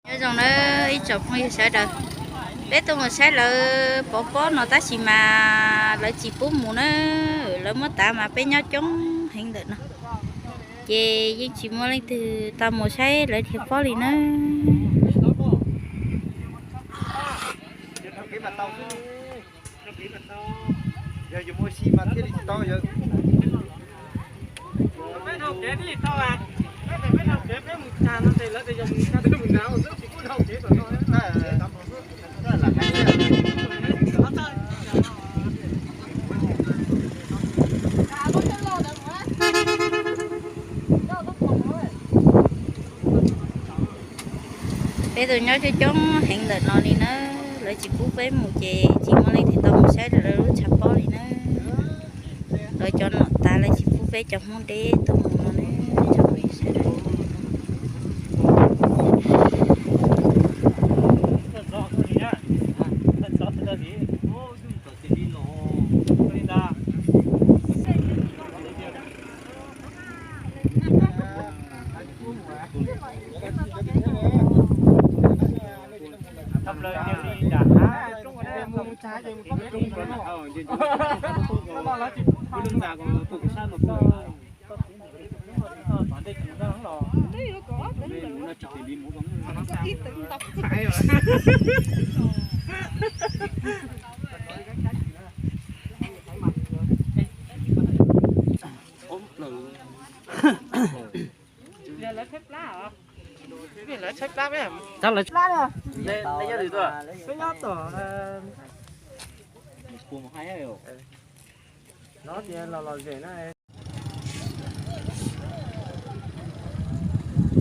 Nyob zoo na ib tsoom phooj ywg sawv daws, peb tuaj mus saib lawv pov pob no tab sis mas lawv tsis pub mus na, lawv muab tav mas peb nyob coob heev ntawm no, ces yeej tsis muaj leej twg tau mus saib lawv dhia pob li na. Peb tuaj nyob coob coob heev ntawm no li na, lawv tsis pub peb mus ces tsis muaj leej twg tau mus saib lawv lub tshav pob li na. Lawv cov nom tav lawv tsis pub peb cov Hmoob deb tuaj mus no ne.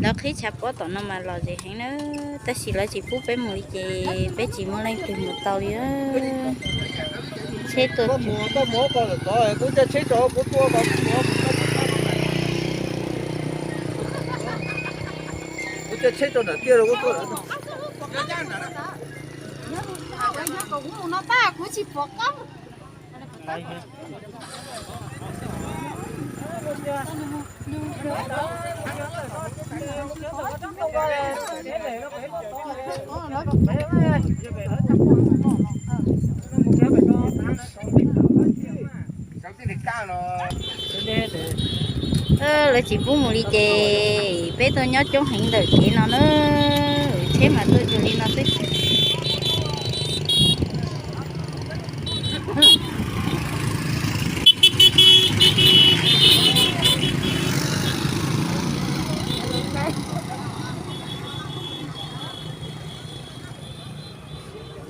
Lawv qhib tshav pob tom no mas lom zem heev na, tab sis lawv tsis pub peb mus li ces peb tsis muaj leej twg mus tau li. Tsheb tuaj, kuv tsheb rau nram tiaj. Lawv tsis pub mus li ces peb tuaj nyob coob heev ntawm kev no na, tsheb mas tuaj cuag li no xwb.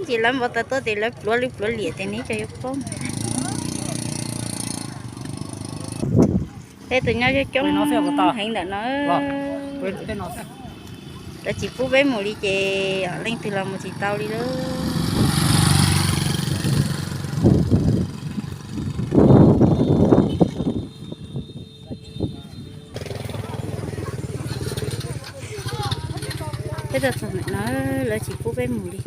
Ces lawv npau taws tuaj ces lawv pluav lwj pluav liam ces neb tso yuav paub. Peb tuaj nyob coob coob heev ntawm no, lawv tsis pub peb mus li ces leej twg los mus tsis tau li lawm. Peb tuaj txog ntawm no lawv tsis pub peb mus li.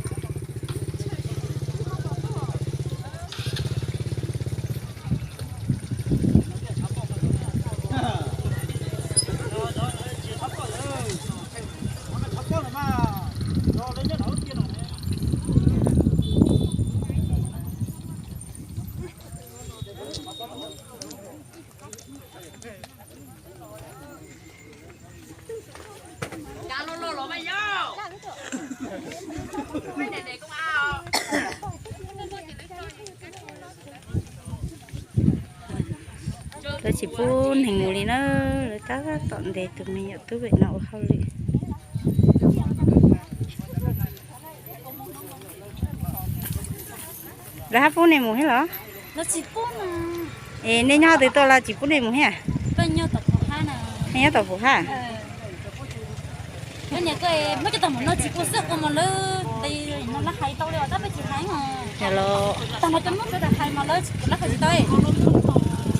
Lawv tsis pub neeg mus li na, lawv tab tom ntes tus me nyuam tub pem no ua hauj lwm. Lawv hab pub nej mus thiab los? Es nej nyob twg tuaj los tsis pub nej mus thiab? Nej nyob tom Pum Hab?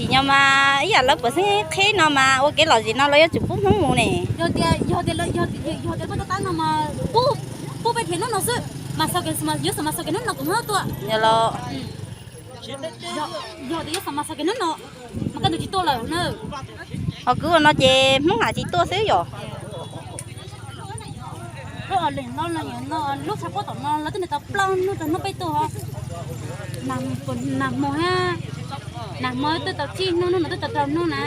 Tsis nyob mas ib yam lawv puas xeeb qhib no mas ua kev lom zem no lawv yuav tsum pub Hmoob mus ne. Yog tias, yog tias, yog tias pub tab no mas pub, pub peb thiaj hnub no xwb, mas xaus kev, yuav xaus mas xaus kev hnub no kuv Hmoob tuaj. Yog los, yog tias yuav xaus mas xaus kev hnub no mas kaj ntug tsis tuaj lawm na. Ho kwv ua no ces Hmoob lam tsis tuaj xwb yom. Lub o lees no los yog no lub tshav pob tom no lawv twb tau plaub hnub rau hnub peb tuaj. Nag hmo, nag hmo twb tau tsib hnub, hnub no twb tau rau hnub na.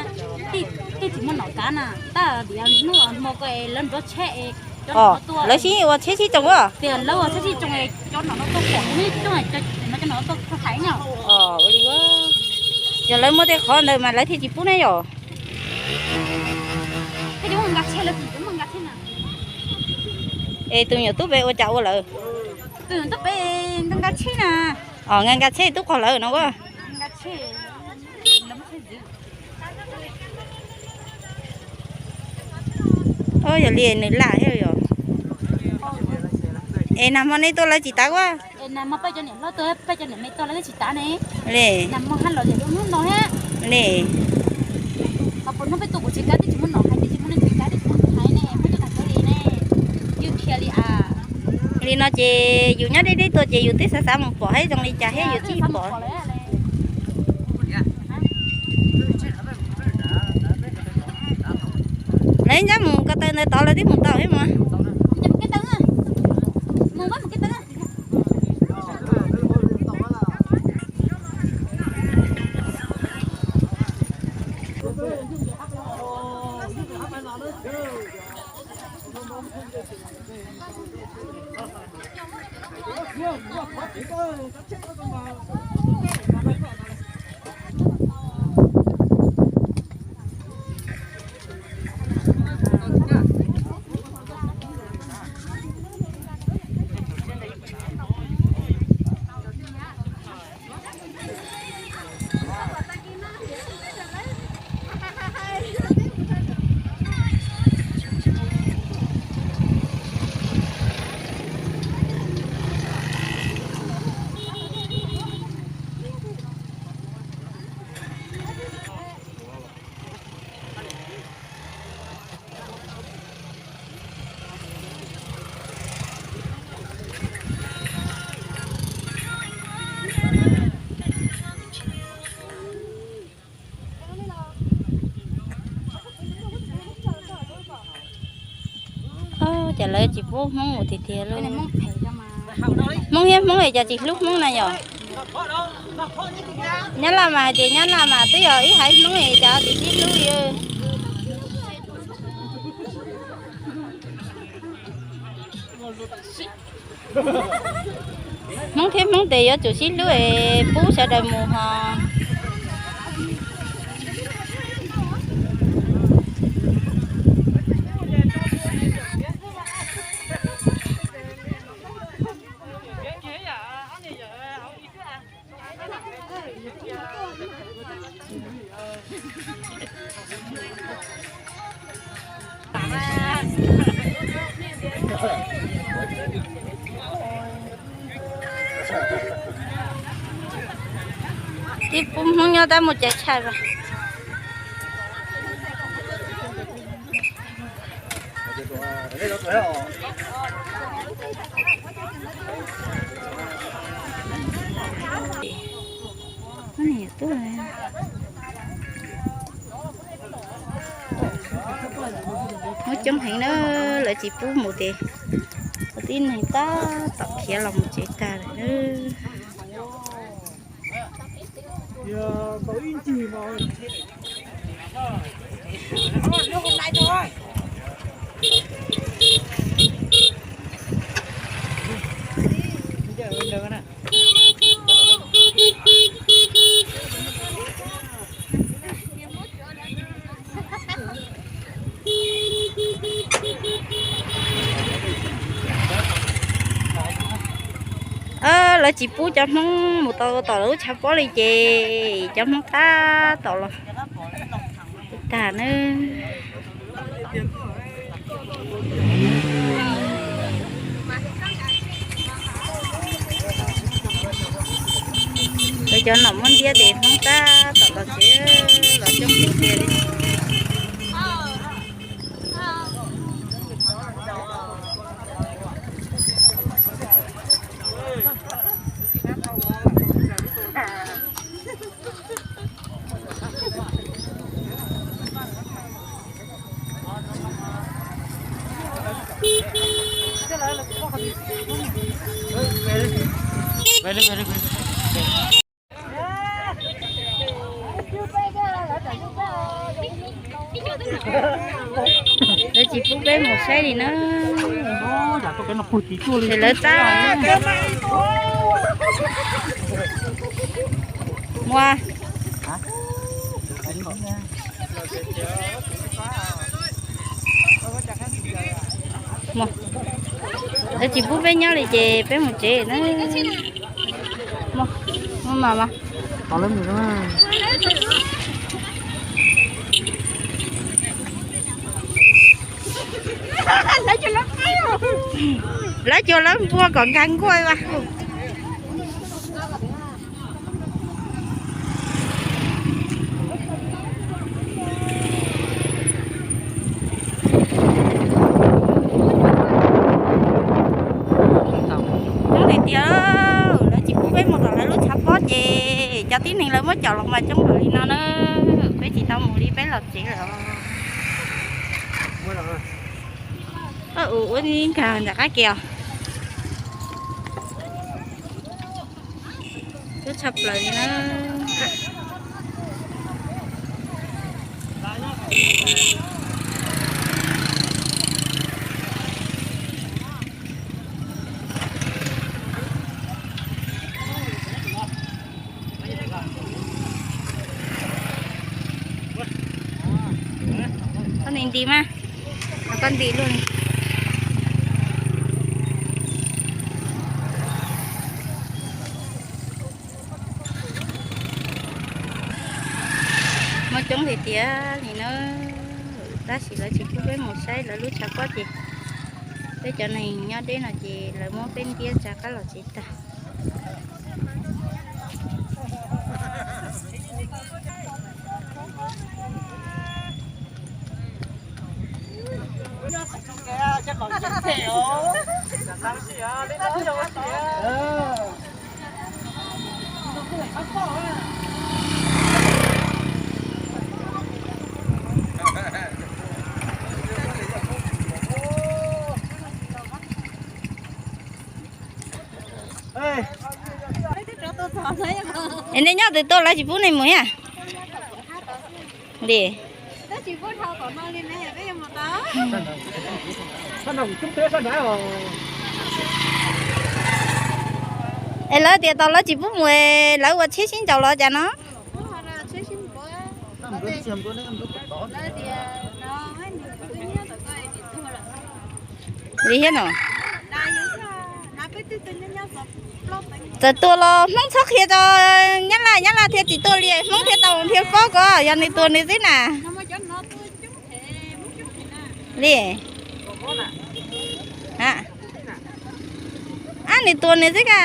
Tej tsis muaj nom kav na, tab vim hnub hmo ko es lawv nrov tsheb es cov nom no tuaj, lawv sib ua tsheb sib tsoo a. Tias lawv ua tsheb sib tsoo es cov nom no tuaj pom, cov nom no tuaj hais no. Yog lawv muaj tej qhov ntawd mas lawv thiaj tsis pub ne yom. Es tus nyuam tub pem ua cas ua lawm? Tus nyuam tub pem nqa nqa tsheb na. Os, nqa nqa tsheb tub qog lawm no a. Yog li nws laj thiab yom. Es nag hmo nej tuaj lawv tsis tav a? Nag hmo peb cov niam hlob tuaj, peb cov niam me tuaj lawv twb tsis tav ne. Li. Nag hmo hab los yog hnub no thiab. Li. Ho puas hnub peb tuaj kuv tsis kav twb tsis muaj nom hais, twb tsis muaj neeg tsis kav twb tsis muaj hais ne, muaj coj tag kawg li ne. Yus khiav li a. Li no ces yus nyob deb deb tuaj ces yus twb xav xav mus pom thiab zoo li cas thiab yus twb pom. Lawv ncab mus ko taw ntawd tod lawv twb mus tau thiab mas. Cas lawv tsis pub Hmoob mus tiag tiag li. Hmoob thiab Hmoob es cas tsis hlub Hmoob na yom? Nyab Laj mas hais tias Nyab Laj mas twb yog ib haiv Hmoob es cas tsis sib hlub li. Hmoob thiab Hmoob tes yuav tsum sib hlub es pub sawv daws mus hos. Tib pub Hmoob nyob tab muaj cai tshaj. Muaj coob heev na, lawv tsis pub mus ces tib neeg tab tom khiav los mus tsev tag lawm. Lawv tsis pub cov Hmoob mus tau tom lub tshav pob li ces cov Hmoob tab tom los tag na. Lawv cov nom muab ntiab tes Hmoob tab tom los tsev, los coob tiag tiag li. Lawv tsis pub peb mus saib li na. Ces lawv tab mua. Lawv tsis pub peb nyob li ces peb mus tsev na. Mas mas. Lawv cuag lawv npua kom nkag nkuaj a. Coob tiag tiag, lawv tsis pub peb mus tom lawv lub tshav pob ces cov tib neeg lawv muab caum los mas coob npaum li no na. Peb tsis tau mus li, peb los tsev lawm. Ua nkag ntawm qab ke os. Coob tshaj plaws li na. Koj nti nti mas, koj nti luaj li. Muaj coob tiag tiag li na, tab sis lawv tsis pub peb mus saib lawv lub tshav pob ces peb cov neeg nyob deb no ces lawv muab peb ntiab tsa qab los tsev tag. Es nej nyob twg tuaj lawv tsis pub nej mus a? Li. Es lawv tias tau lawv tsis pub mus, lawv ua tsheb sib ncaus los cas no? Li thiab no. Txawm tuag los Hmoob txhob qhia rau Nyab Laj, Nyab Laj thiaj tsis tuag li, Hmoob thiaj tau thiaj paub ko, yog nws tuag nws xwb na. Li. Ab, nws tuag nws xwb ka.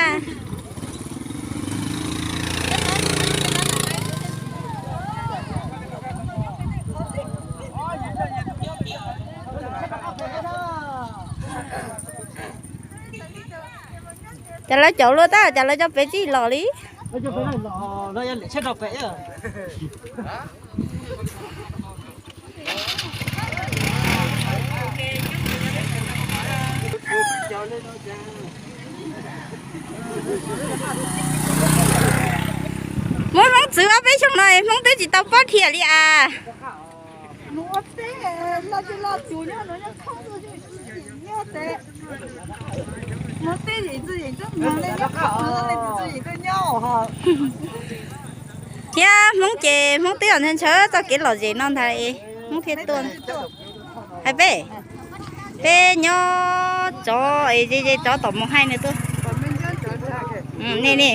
Cas lawv caum luaj tab, cas lawv coj pem txij los li. Muab Hmoob txwv ob peb xyoos no Hmoob twb tsis tau pob khiam li as. Thiab Hmoob ces Hmoob twb ntshaw ntshaw txoj kev lom zem no ntag, Hmoob thiaj tuaj. Hais peb, peb nyob tsov es ze ze tsov tom mus hais nws tuaj. Nej ne,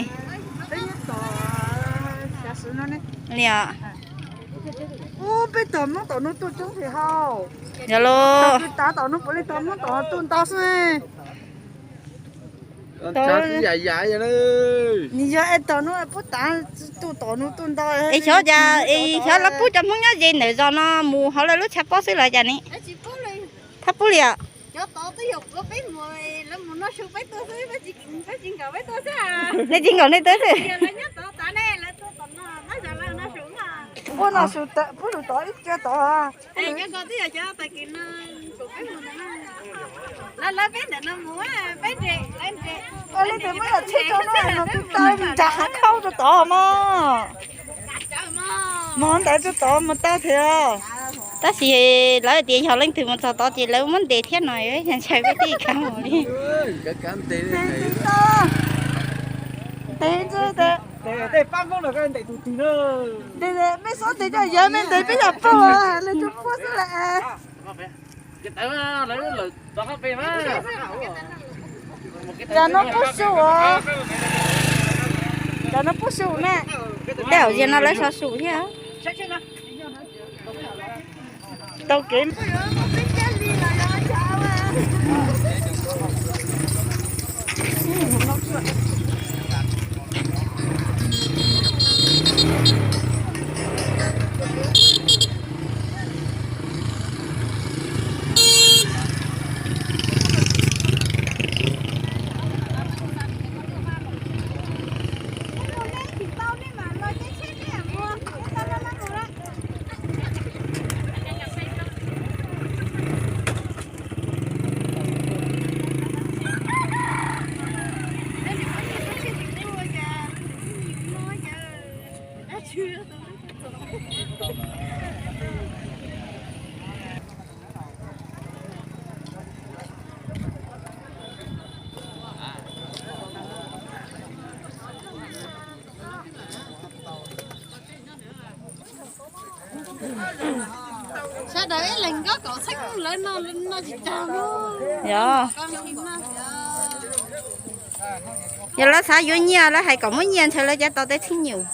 li os. Peb tom Hmoob tom no tuaj coob tiag hau. Yog los. Tav tom no puav leej tom Hmoob tom no tuaj ntau xwb. Nws yog es tom no puab tav tuaj tom no tuaj ntau. Es xyov cas es xyov lawv pub cov Hmoob nyob ze ntawm zos no mus hauv lawv lub tshav pob xwb los cas ne? Thab pub li os. Nej tsis nkaum nej twb xwb. Pub no su, pub lus tod ib co tod. Lawv, lawv peb ntawm no mus, peb nres, lawv nres. Leej twg muab yam tsheb rau no mas kuv tau nram hav khauj rau tod mog. Mog ntawd rau tod mus tau thiab. Tab sis lawv tias yog leej twg mus txog tod ces lawv muab ntes thiab no, yog ntshai peb tib kav mus li. Ntes, mej xob ntes coj yawg, mej ntes peb yam paug, lawv tsuas puab xwb las. Cov no puab su os. Cov no puab su na. Tej zaum no lawv so su thiab. Tau kev. Sawv daws ib leeg nkaub kaum txheeb lawv no, no tsis tag li. Yog, yog lawv xav yuav nyiaj lawv hais kom muab nyiaj ntshe lawv cov tau tej txheeb nyuj.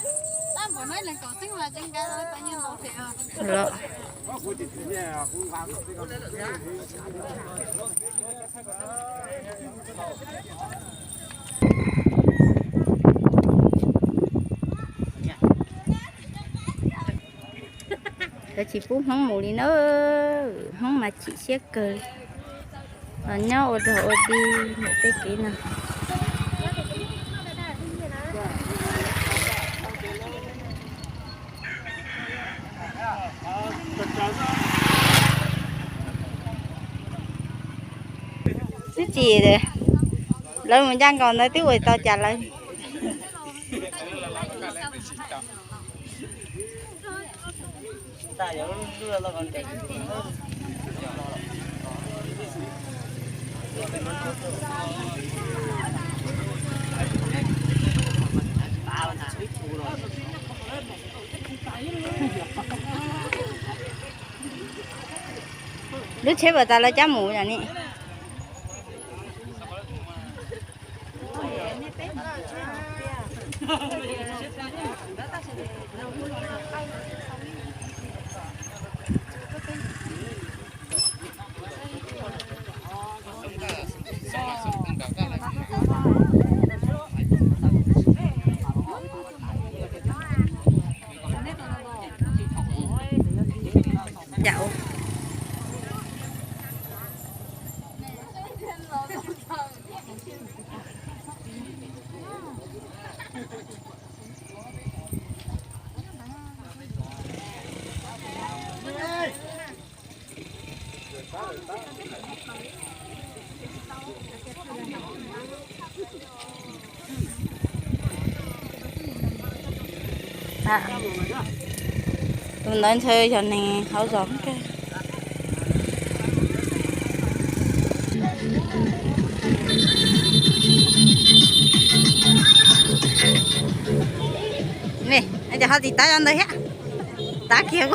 Lawv tsis pub Hmoob mus li na, Hmoob mas chim siab kawg li. Los nyob ua dog ua dig ntawm tej kev no. Twb tsis, lawv mus ncaj nkaus ntawd twb ua tau cas lawv. Lub tsheb puas tas lawv cab mus yom ni? Tus ntawd ntshe yog neeg hauv zos. Ne, cov ho tsis tav cov ntawd thiab. Tav kiag.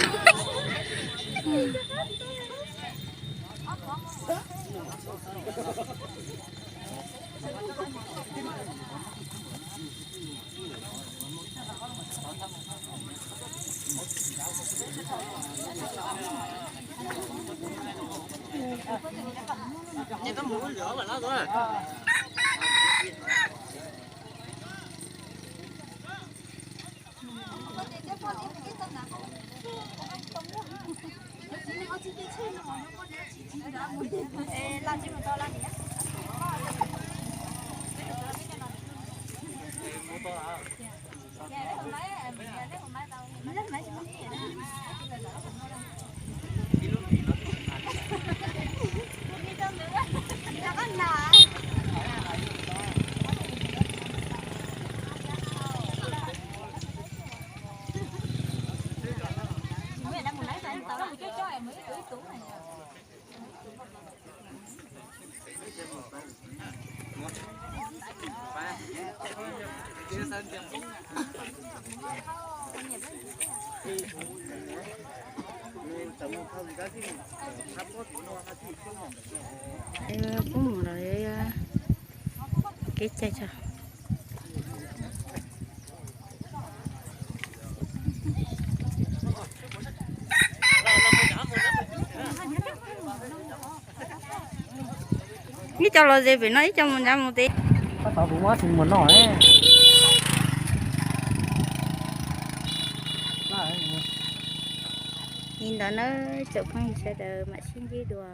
Pub mus los kev cai tso. Ib co los ze pem no, ib co mus nrad mus tid. Tab tom kuv muab tsis mus no. Li ntawd na, tsoom phooj ywg sawv daws mam sib ntsib dua.